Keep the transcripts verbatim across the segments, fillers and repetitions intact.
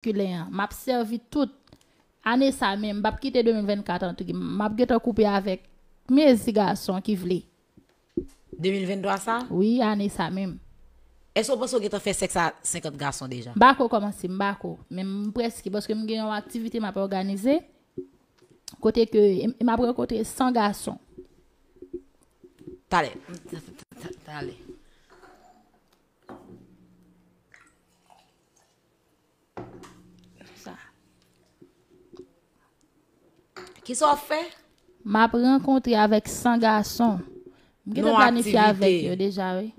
maskilen an. M ap sèvi tout. Ane sa menm, m p ap kite de mil vennkat antre. M ap gentan koupe avèk mezi gason ki vle. De mil venntwa sa? Wi, ane sa menm. Èske w panse w gentan fè sèks a senkant gason deja? M pa ko kòmanse, m pa ko. Men m prèske, paske m gen yon aktivite m ap òganize. Kote ke m ap rankontre san gason. Talè. Talè. Sa. Kisa w ap fè? M ap rankontre avèk san gason. M gentan planifye avèk yo deja, wi.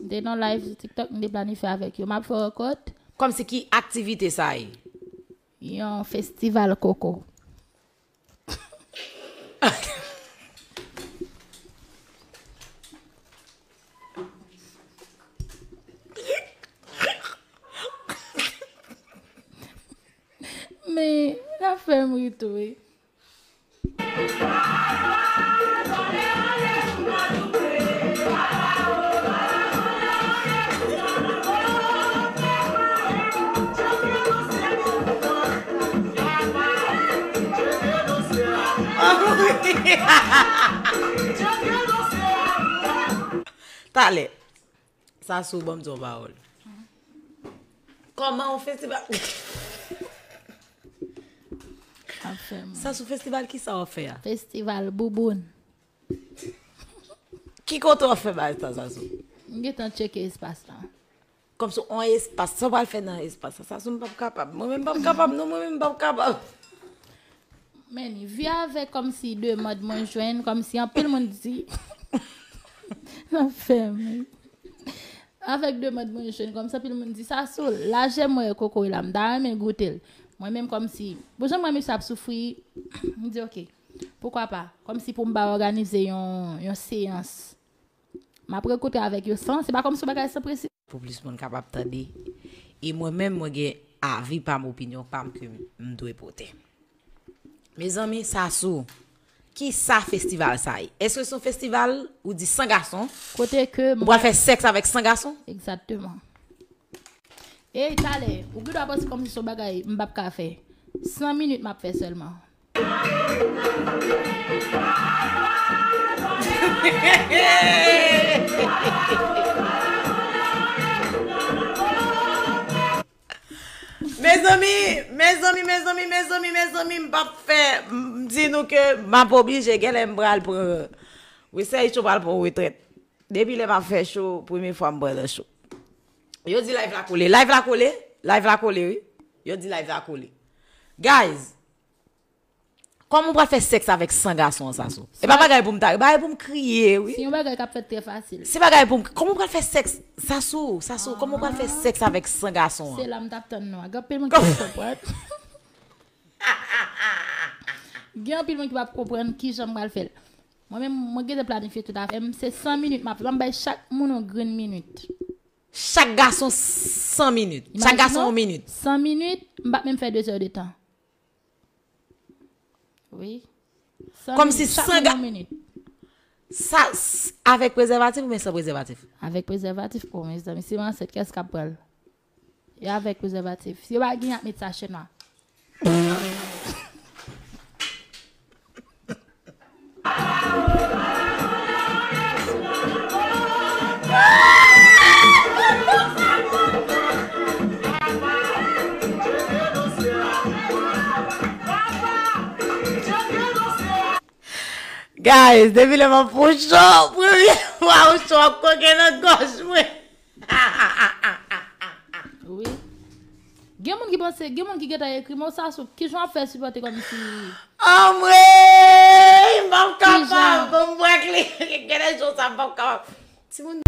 M te nan live sou TikTok, m te planifye avèk yo. M ap fè rankont. Kòmsi ki aktivite sa ye? Yon festival koko. Men, n ap fè m ri tou, wi. Talè. Sasou, ban m di w yon pawòl. Kòman yon festival? Sasou, festival kisa w ap fè a? Festival bouboun. Ki kote w ap fè bagay sa, Sasou? M gentan tcheke espas la. Kòmsi on espas, sa w pral fè nan espas sa? Sasou, m p ap kapab. Mwen menm m p ap kapab, non, mwen menm m p ap kapab. Men, vi avèk kòmsi demann mwen jwenn, kòmsi anpil moun di. Nan fè m. Avèk demann mwen jwenn, kòmsi anpil moun di, Sasou, lajè mwen koko la, m ta renmen goute l. Mwen menm kòmsi, bon jan mwen misye ap soufri, m di, oke, poukwa pa? Kòmsi pou m ba òganize yon, yon seyans. M ap rankontre avèk yo san, se pa kòmsi yon bagay san prensip. Pou plis moun kapab tande. E mwen menm, mwen gen avi pa m, opinyon pa m ke m dwe pote. Mezanmi, Sasou, kisa festival sa ye? Èske se yon festival ou di san gason? Kote ke ou pral fè sèks avèk san gason? Egzakteman. Ey, talè, ou gen dwa panse kòmsi se yon bagay m p ap ka fè. San minit m ap fè sèlman. Mezanmi, mezanmi, mezanmi, mezanmi, mezanmi, m p ap fè, m di nou ke m ap oblije, genlè m pral pran, wi, Sèycho pral pran retrèt. Depi lè m ap fè cho, premye fwa m pran nan cho. Yo di live la kole, live la kole, live la kole, wi. Yo di live la kole. Guys, kòman w pral fè sèks avèk san gason an, Sasou? E pa bagay pou m ta ri, bagay pou m kriye, wi. Se yon bagay k ap fèt trè fasil. Se bagay pou m, kòman w pral fè sèks, Sasou, Sasou, kòman w pral fè sèks avèk san gason an? Se la m t ap tann nou a. Gen anpil moun ki p ap konprann. Gen anpil moun ki p ap konprann kijan m pral fè l. Mwen menm, mwen gentan planifye tout afè m. Se san minit m ap fè. M ap bay chak moun yon grenn minit. Chak gason san minit. Chak gason yon minit. San minit, m p ap menm fè de zè de tan. Wi. Kòmsi san gason. Sa, avèk prezèvatif oubyen san prezèvatif? Avèk prezèvatif. O, mezanmi, si m ansent, kiyès k ap pran l? E avèk prezèvatif. Si yo pa gen, y ap met sachè nwa. Guys, depi lè m ap fè cho, premye fwa yon cho ap koke nan gòj mwen. Wi. Gen moun ki panse, gen moun ki gentan ekri m, o Sasou, kijan w ap fè sipòte kòmsi? Anmwey, m p ap kapab, ban m bwè kle, gen de jou sa m p ap kapab. Timoun